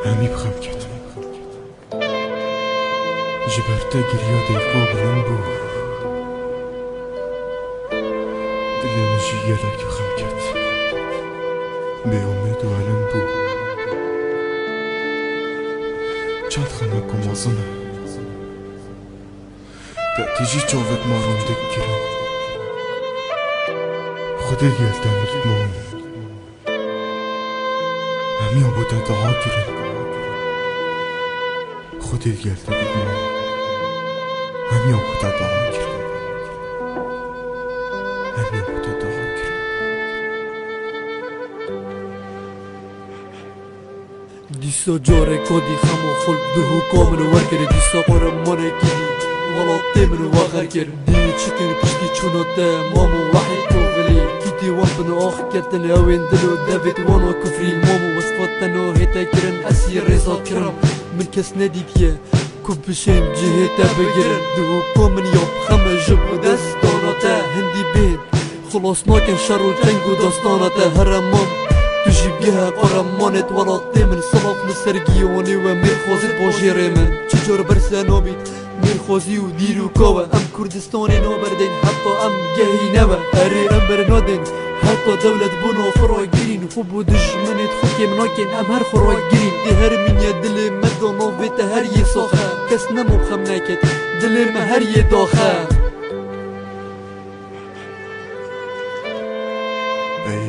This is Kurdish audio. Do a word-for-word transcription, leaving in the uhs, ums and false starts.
Hemî bi xem ketin. Ji ber te giriya dêrka bilind bû. Dilê min jî gelek bi xem ket. Bêumêd û elind bû. Çend xemek û mezin e. Te tijî çavêt me rindik kirin. Xwedê gel te min dimam. Hemiya bo te dua kirin. Xwedê gel te dimam. Hemiya bo te dua kirin. Hemiya bo te dua kirin. Dîsa carê kadî xem û xulk di hûka min wer kirê. Dîsa qurmanekî dî welatê min wexer kir. Dî çikin piştî çûna te mam û wehî kovilî. Kîtî wan bin ax ketin ewên dil û devêt wana kufrî. Mam û wesfa te no hête kirin esî rêza kirim. Min kes nedîtiye ku bişên cihê te bigirin. Di hûka min ya xem e ji bo destana te hindî bên. Xilas nakin şer û ceng û dastana te heremam. Tu jî bihe qeremanêt welatê min, silav li ser giyanê we mêrxwazê bajêrê min. Çi car berse nabît mêrxwazî û dîroka we. Em Kurdistanê naberdên heta em gehîne we. Erê, em bernadên heta dewlet bona xwe ragirîn. Xwe bo dijminêt xwe kêm nakin, em her xwe ragirîn. Tê her mînye dilê me da navê te her yê saxe. Kes nema bi xem neket, dilê me her yê daxe. Ey